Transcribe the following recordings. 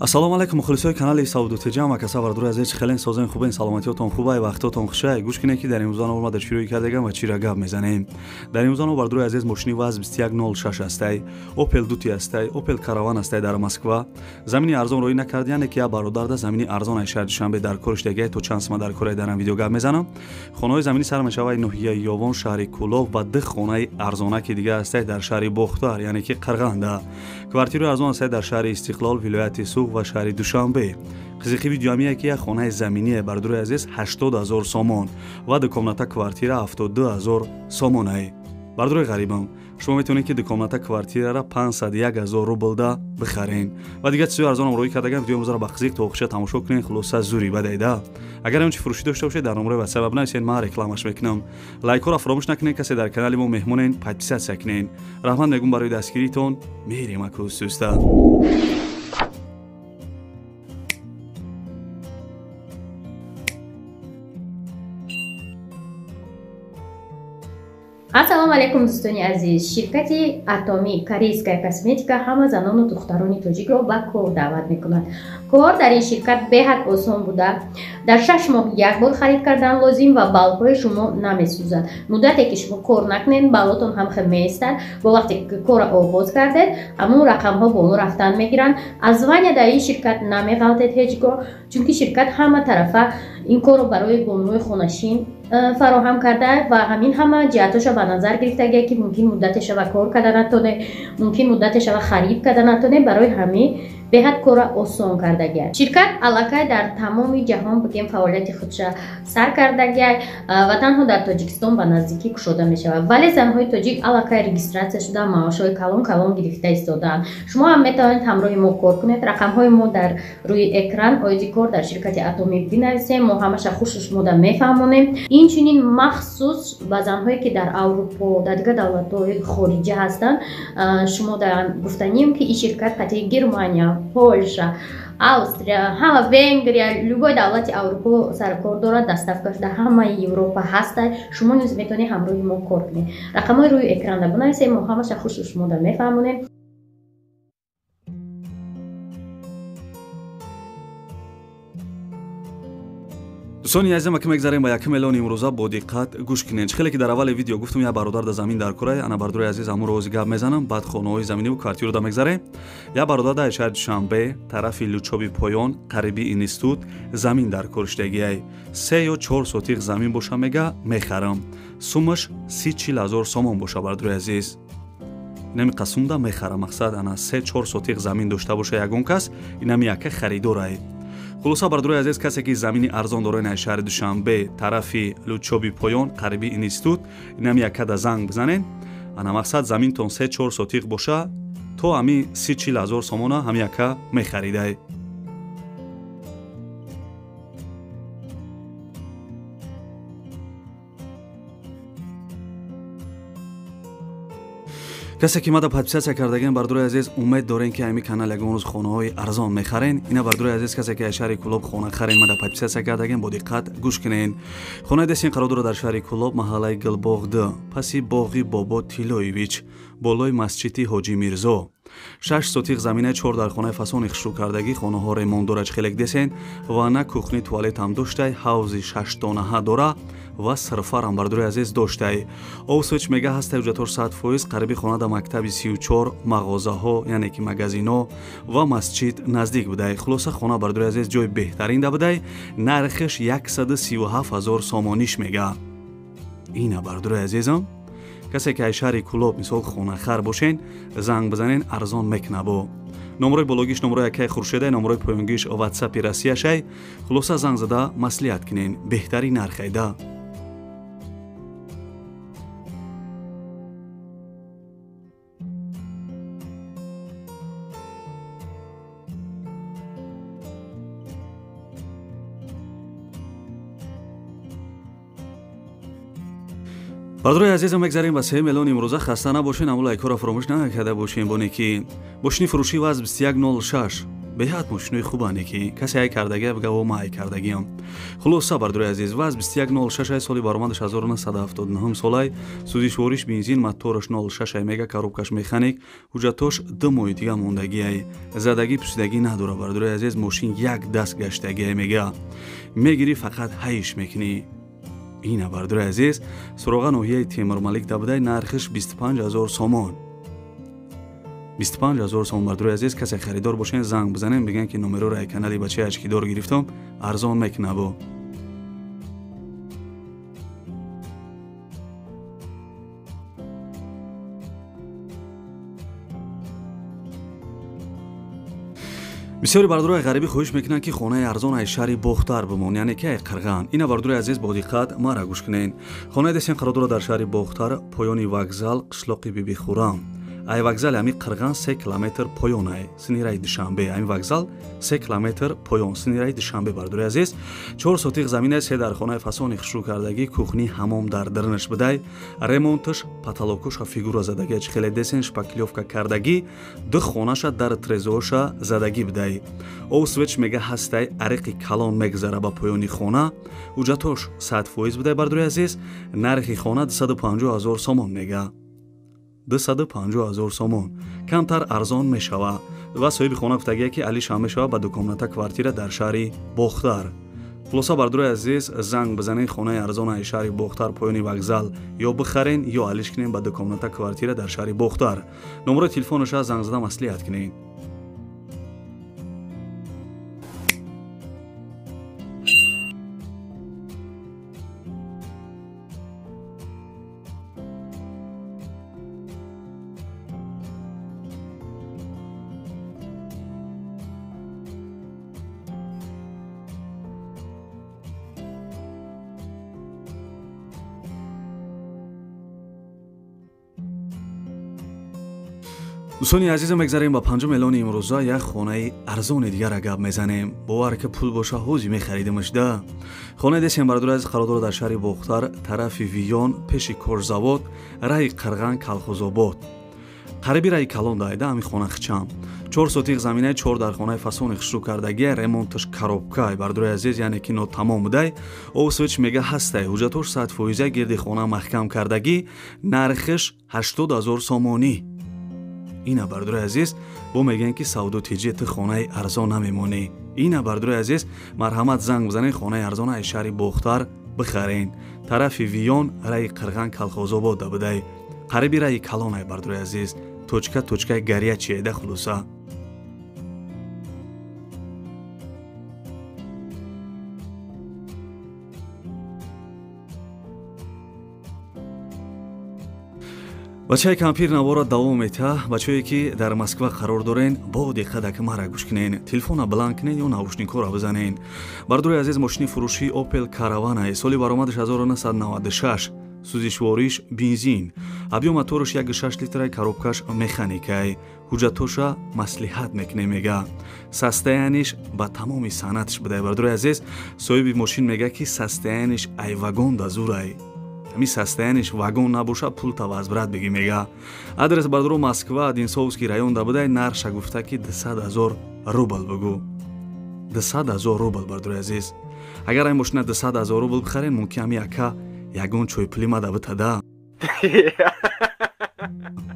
Ассалому алайкум мухлисои канали Савдутеҷам ва каса бардури азиз, хелен созен хубен, саломатиётон хубай, вақтотон хушай. Гӯш кунед, ки дар имрӯза мо дар чирои кардагам ва чира гап мезанем. Дар имрӯза мо бардури азиз мошини ВАЗ 2106 ҳастай, Opel Duty ҳастай, Opel Caravan ҳастай дар Москва. Замини арзон роӣ накард, яъне ки я бародарда замини арзон ай шаҳри Душанбе дар кориш дагай, то чанд сма дар кораи дарам видео гап мезанам. Хонаҳои заминӣ сар мешавад ноҳияи Ёвон, шаҳри Кӯлоб ва ду хонаи арзона ки дига ҳастай дар шаҳри Бохтар, яъне ки Қарғанда. Квартираи арзон ҳастай дар шаҳри Истиқлол, вилояти Суғд ва шаҳри Душанбе. Қизиқи видеоамие ки як хонаи заминие бардури азиз 80 000 сомон ва дукомната квартира 72 000 сомонае. Бардури ғарибам, шумо метавонед ки дукомната квартирара 501 000 рублда бихарен. Ва дигар чизои арзонам роӣ кардагам, видеои имрӯзаро ба қизиқ то охиша тамошо кунед, хулоса зури бадайда. Агар ҳамчи фурӯшӣ дошта бошед, дар номраи WhatsApp бинависед, ман рекламаш мекунам. Лайкҳоро фаромӯш накунед, касе дар канали мо меҳмонен, подписатсия кунед. Раҳмат мегӯм барои дастгиритон. Мерем аку суста. Ассалому алайкум дӯстони азиз. Ширкати Атомӣ корейская косметика ҳама занону духтарони тоҷикро ба кор даъват мекунад. Кор дар ин ширкат беҳад осон буда, дар 6 моҳ як бор харид кардан лозим ва баллҳои шумо намесӯзад. Муддате ки шумо кор накунед, баллотон ҳам хел меистад. Бо вақте ки корро оғоз кардед, ҳамон рақамҳо боло рафтан мегиранд. Аз звания дар ин ширкат намеғалтед ҳеҷ гоҳ, чунки ширкат ҳама тарафа ин корро барои бонуи хонашин фароҳам карда ва ҳамин ҳама ҷиҳатҳоша ба назар гирифтагия, ки мумкин муддате шава кор карда натоне, мумкин муддате шава харид карда натоне. Барои ҳамин беҳад корро осон кардагия. Ширкат аллакай дар тамоми ҷаҳон бигем фаъолияти худша сар кардагия ва танҳо дар Тоҷикистон ба наздикӣ кушода мешавад. Вале занҳои тоҷик аллакай регистратсия шуда, маошҳои калон калон гирифта истодаанд. Шумо ҳам метавонед ҳамроҳи мо кор кунед. Рақамҳои мо дар рӯи экран оиди кор дар ширкати Атомӣ бинависем, мо ҳамаша хушу шумода мефаҳмонем. Инчунин махсус ба занҳое ки дар Аврупо, дар дигар давлатҳои хориҷа ҳастанд, шумо гуфтанем, ки ин ширкат қатъи Германия, Польша, Австрия, ҳама Венгрия, любой давлати Аврупо саркор дорад, доставкаш дар ҳамаи Европа ҳастад. Шумо низ метавонед ҳамроҳи мо кор кунед. Рақамҳои рӯи экранда бинависем, мо ҳамаша хушу шумода мефаҳмонем. Дӯстони азизам, ака мегзарем ба якум эълони имрӯза, бо диққат гӯш кунед. Хеле ки дар аввали видео гуфтум, як бародар дар замин дар курай, ана бардури азиз ҳамун рози гап мезанам, баъд хонаҳои заминиву квартираро да мегзарем. Як бародар дар шаҳри Душанбе, тарафи Лучоби поён, қариби институт замин дар кор шудагиай. 3 ё 4 сотиқ замин боша мега, мехарам. Сумаш 30-40 ҳазор сомон боша, бардури азиз. Инами қасумда мехарам, мақсад ана 3-4 сотиқ замин дошта боша ягон кас, инами яка харидорай. Хулоса бардури азиз, касе ки замини арзон дорад дар шаҳри Душанбе, тарафи Лучоби поён, қариби институт, инами якада занг бизанед. Ана мақсад заминтон 3-4 сотиқ боша, то ҳами 30-40 ҳазор сомона ҳами яка мехаридай. Касе ки мада подписатсия кардагем, бардури азиз, умед дорем, ки ҳами канал ягон рӯз хонаҳои арзон мехарен. Ина бардури азиз, касе ки аз шаҳри Кӯлоб хона харен, мада подписатсия кардагем, бо диққат гӯш кунед. Хонаи дестин қарор дорад дар шаҳри Кӯлоб, маҳаллаи Гулбоғ 2, паси боғи Бобо Тиллоевич, болои масҷиди Ҳоҷи Мирзо. 6 сотиқ замина, 4 дар хонаи фасони хушрӯкардагӣ, хонаҳо ремонт дорад, хелек десен, ванна, кухни, туалет ҳам доштай, ҳавзи 6 донаҳа дора ва сирфарам бардури азиз доштай. Овсоч мега ҳастай, ҳуҷҷатҳош 100%. Қариби хона дар мактаби 34, мағозаҳо, яъне ки магазино ва масҷид наздик будай. Хулоса хона бардури азиз ҷои беҳтарин да будай. Нархаш 137 ҳазор сомониш мега. Ина бардури азизам, касе ки аз шаҳри Кӯлоб мисол хонахар бошен, занг бизанен, арзон мекунабо. Номрои бологиш номрои акаи Хуршедай, номрои поёнгиш ватсапи Россияшай. Хулоса занг зада маслиҳат кунен, беҳтарин нархайда. Бардури азизам, мегзарем ба 3 миллион имрӯза. Хаста набошен, аммо лайкҳоро фаромӯш накарда бошем. Боне ки мошини фурӯшӣ ВАЗ 2106 Беҳад мошинои хубане ки касе ай кардагия бигав о ма ай кардагиам. Хулоса бардори азиз, ВАЗ 2106 соли баромадаш 1979 солай, сӯзишвориш бензин, мотораш 06 мега, коробкаш механик, ҳуҷҷатош 2 моҳи дига мондагиай. Задагӣ пусидагӣ надора бардори азиз, мошин як даст гаштагиай мега. Мегирӣ фақат ҳайш мекунӣ. Ина бардори азиз, суроға ноҳияи Темурмалик дабудай, нархиш 25 000 сомон. 25 000 сомон бардори азиз, касе харидор бошен занг бизанем, бигӯян ки номероро ай канали бачаи ачкидор гирифтам, арзон мекунабо. Бисёри бардорои ғарибӣ хоҳиш мекунанд ки хонаи арзон ай шаҳри Бохтар бимон, яъне ки ай Қирған. Ина бардори азиз, бо диққат мара гӯш кунед. Хонаи десен қарор дорад дар шаҳри Бохтар, поёни вокзал, қишлоқи Бибихӯрам. Ай вокзали ҳами Қирған 3 километр поён ай, сини раи Душанбе. Ҳами вокзал 3 километр поён, сини раи Душанбе бардори азиз. 4 сотиқ заминай, 3 дархонаи фасони хушрӯ кардагӣ, кухни, ҳамом дар дарунаш бидай, ремонташ, потолокоша фигура задагӣ, чи хеле десен шпаклёвка кардагӣ, 2 хонаша дар трезоша задагӣ бидай. Об свеч мега ҳастай, ариқи калон мегзара ба поёни хона, ҳуҷҷатош 100% бидай бардори азиз, нархи хона 250 000 сомон мега. 250 000 сомон. Камтар арзон мешава. Ва соҳиби хона гуфтагия ки алишам мешава ба дукомната квартира дар шаҳри Бохтар. Хулоса бардори азиз, занг бизанед, хонаи арзон ай шаҳри Бохтар поёни вокзал ё бихарен ё алиш кунен ба дукомната квартира дар шаҳри Бохтар. Номерои телефонаша занг зада маслиҳат кунед. Дӯстони азизам, мегзарем ба 5 миллиони имрӯза. Як хонаи арзони дигара гап мезанем. Бовар ки пул боша ҳози мехаридимаш да. Хонаи десем бардори азиз қарор дорад дар шаҳри Бохтар, тарафи Виён, пеши Корзавод, раҳи Қирған, Калхозобод. Қариби раҳи калон дайда ҳами хона хичам. 4 сотиқ заминаи, 4 дархонаи фасони хушрӯ кардагия, ремонташ коробкай бардори азиз, яъне ки нотамом будай. Об свеч мега ҳастай, ҳуҷҷатош 100%, гирди хона маҳкам кардагӣ, нархиш 80 000 сомонӣ. Ина бардори азиз, бо мегӯянд ки савдо тиҷи ту хонаи арзон намемонӣ. Ина бардори азиз, марҳамат занг бизанед, хонаи арзон ай шаҳри Бохтар бихарен. Тарафи Виён, раҳи Қирған, Калхозобод дабудай. Қариби раҳи калон ай бардори азиз. Точка точкаи горячий да хулоса. Бачаи кампир навора давом мета. Бачае ки дар Москва қарор дорен, бо диққат ака мара гӯш кунен, телефона баланд кунен ё наушникҳоро бизанен. Бардори азиз, мошини фурӯшии Opel Caravana соли баромадаш 1996, сӯзишвориш бензин, объём мотораш 1,6 литрай, коробкаш механикай, ҳуҷҷатоша маслиҳат мекунем мега. Состояниш ба тамоми санъатш будай бардори азиз. Соҳиби мошин мега ки состояниш ай вагон да зурай. Ҳами состояниш вагон набоша, пулта возврат бигӣ мега. Адрес бардоро Москва, Одинцовский район да будай, нарша гуфта ки 200 000 рубл бугу. 200 000 рубл бардори азиз. Агар ай мошина 200 000 рубл бихарен, мумкин ҳами яка ягон чойпули мада битада.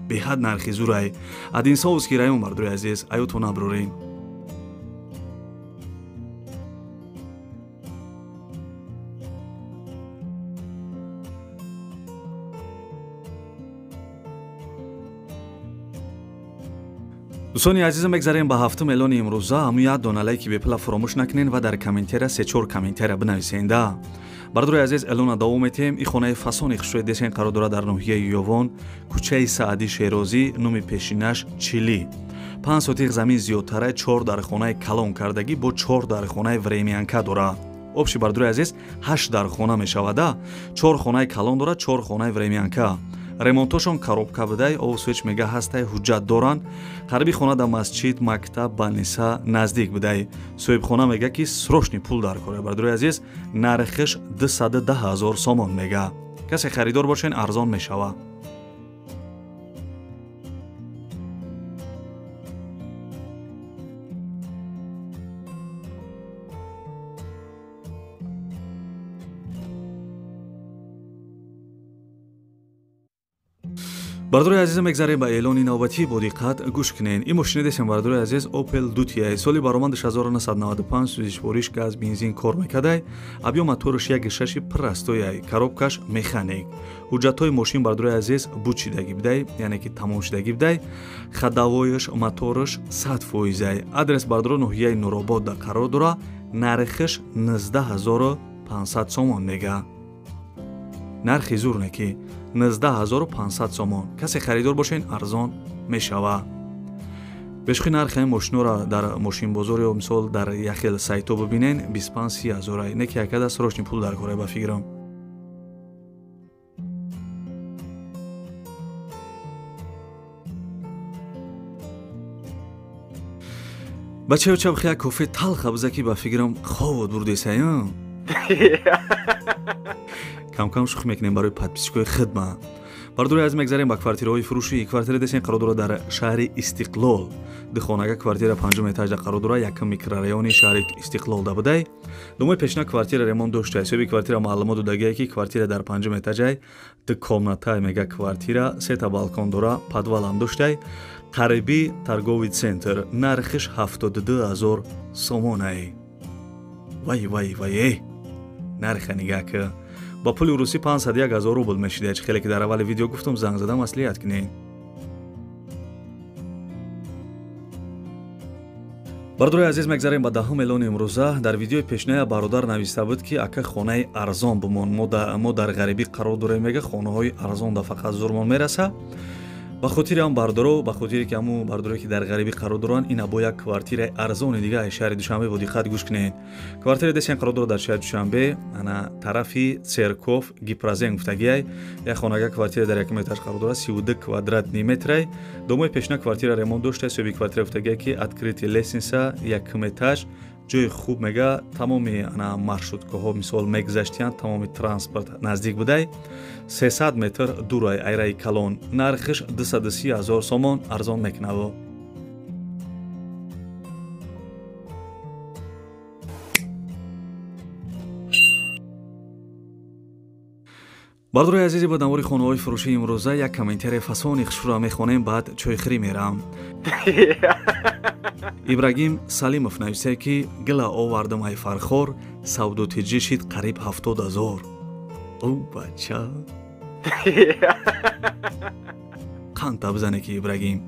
Беҳад нархи зурай. Одинцовский район бардори азиз, аёто наброрен. Дӯстони азизам, мегзарем ба 7 миллиони имрӯза. Ҳамун як дона лайки бепула фуромӯш накунен ва дар комментария 3-4 комментария бинависенда. Бардори азиз, элона давом метиҳем. Ин хонаи фасони хушрӯи десен қарор дорад дар ноҳияи Ёвон, кӯчаи Саъдӣ Шерозӣ, номи пешинаш Чилӣ. 5 сотиқ замин зиёдтара, 4 дархонаи калон кардагӣ бо 4 дархонаи времянка дорад. Обши бардори азиз 8 дархона мешавада. 4 хонаи калон дорад, 4 хонаи времянка. Ремонтошон коробка будай, об свеч мега ҳастай, ҳуҷҷат доранд. Қариби хона да масҷид, мактаб, балниса наздик будай. Соҳибхона мега ки срочный пул дар кора. Бардори азиз, нархиш 210 000 сомон мега. Касе харидор бошен, арзон мешава. Бардори азиз, мегзарем ба эълони навбатӣ, бо диққат гӯш кунед. Ин мошина десем, бардори азиз, Opel 2Ti, соли баромадаш 1995, сӯзишвориш газ, бензин кор мекардай, объём мотораш 1.6 простояй, коробкаш механик. Ҳуҷҷатҳои мошин, бардори азиз, буд шидагӣ бидай, яъне ки тамом шидагӣ бидай, ходовояш, мотораш 100%. Адрес, бардоро, ноҳияи Нуробод қарор дора, нархиш 19500 сомон мега. Нархи зур не ки 19500 сомон. Касе харидор бошен, арзон мешава. Бешухи нархи ҳамин мошинҳоро дар мошинбозор ё мисол дар як хел сайтҳо бибинен, 25-30 ҳазора. Не ки якада срочный пул дар кора, ба фикрам. Бачаё, чабхи як кофе талха биза ки ба фикрам ховот бурдесай. Кам-кам шӯхӣ мекунем барои подписчикои хидма. Бардори азиз, мегзарем ба квартираҳои фурӯшӣ. Квартира десен қарор дорад дар шаҳри Истиқлол. Духонага квартира панҷум этажда қарор дорад, якум микрорайони шаҳри Истиқлол да будай. Думои пешина квартира ремонт дошта. Ҳисоби квартира маълумот додагие ки квартира дар панҷум этажай, ду комнатай мега квартира, сета балкон дора, подвалам доштай. Қариби торговый центр, нархиш 72000 сомонай. Вай вай вай, эй! Нарха нигаҳ ки. Ба пули русӣ 501 000 рубл мешида. Хеле ки дар аввали видео гуфтам, занг зада маслиҳат кунед. Бардори азиз, мегзарем ба даҳум эълони имрӯза. Дар видеои пешиная бародар нависта буд ки ака, хонаи арзон бимон, мо дар ғарибӣ қарор дорем, мега, хонаҳои арзон да фақат зурмон мераса. Ба хотири ҳам бардоро, ба хотире ки ҳамун бардоре ки дар ғарибӣ қарор доранд, ина бо як квартираи арзони дига аз шаҳри Душанбе, бо диққат гӯш кунед. Квартира десен қарор дорад дар шаҳри Душанбе, ана тарафи Церков Гипрозем гуфтагиай. Як хонага квартира дар якум этаж қарор дорад, 32 квадратный метрай. Домои пешина квартира ремонт дошта, соҳиби квартира гуфтагиай ки открытый лестница, якум этаж, ҷои хуб мега, тамоми ана маршруткаҳо мисол мегузаштиянд, тамоми транспорт наздик будай, 300 метр дурай айраи калон. Нархиш 230 ҳазор сомон, арзон мекунаву. Бардорои азизи, ба навори хонаҳои фурӯшии имрӯза як комментария фасони хушрӯро мехонем, баъд чойхӯрӣ мерам. Ибрагим Салимов нависае ки гила овардам ай Фархор, савдотиҷӣ шид қариб 70 000. Ӯ бача, қанта бизане ки Ибрагим,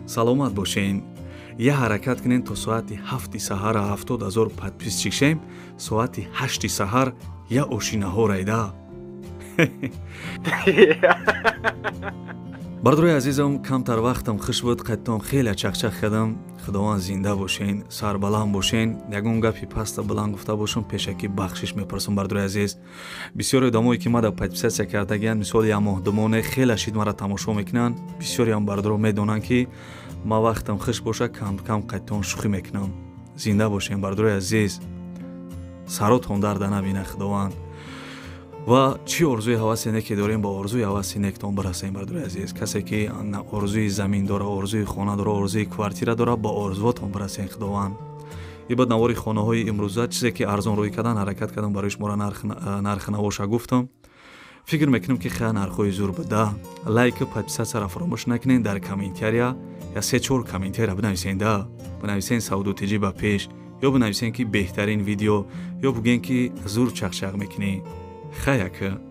саломат бошен. Я ҳаракат кунен то соати 7-и саҳара 70 000 подписчик шем, соати 8-и саҳар я ошинаҳо райда. Бардорои азизам, камтар вақтам хуш буд, қайдтон хеле чақчақ кардам. Худованд зинда бошен, сарбаланд бошен. Ягон гапи паста баланд гуфта бошам, пешакӣ бахшиш мепурсам. Бардорои азиз, бисёре одамое ки мада подписаться кардагиянд, мисоли як моҳ думоне хеле шид мара тамошо мекунанд. Бисёреам бардоро медонанд ки ма вақтам хуш боша, кам кам қайдтон шӯхӣ мекунам. Зинда бошен, бардорои азиз, саротон дарда набина Худованд. Ва чӣ орзуи ҳавасе неке дорем, ба орзуи ҳаваси нектон бирасем. Бардори азиз, касе ки орзуи замин дора, орзуи хона дора, орзуи квартира дора, ба орзуотон бирасем Худованд. Ибад навори хонаҳои имрӯза, чизе ки арзон рӯй кардан ҳаракат кардам, барои шуморо нархи навоша гуфтам. Фикр мекунам ки хеле нархҳои зур буда. Лайку подписаться ро фаромӯш накунед. Дар комментария я се чор комментария бинависен, да бинависен савдотиҷӣ ба пеш, ё бинависен ки беҳтарин видео, ё бугӯен ки зур чақчақ мекунӣ. Хаяка.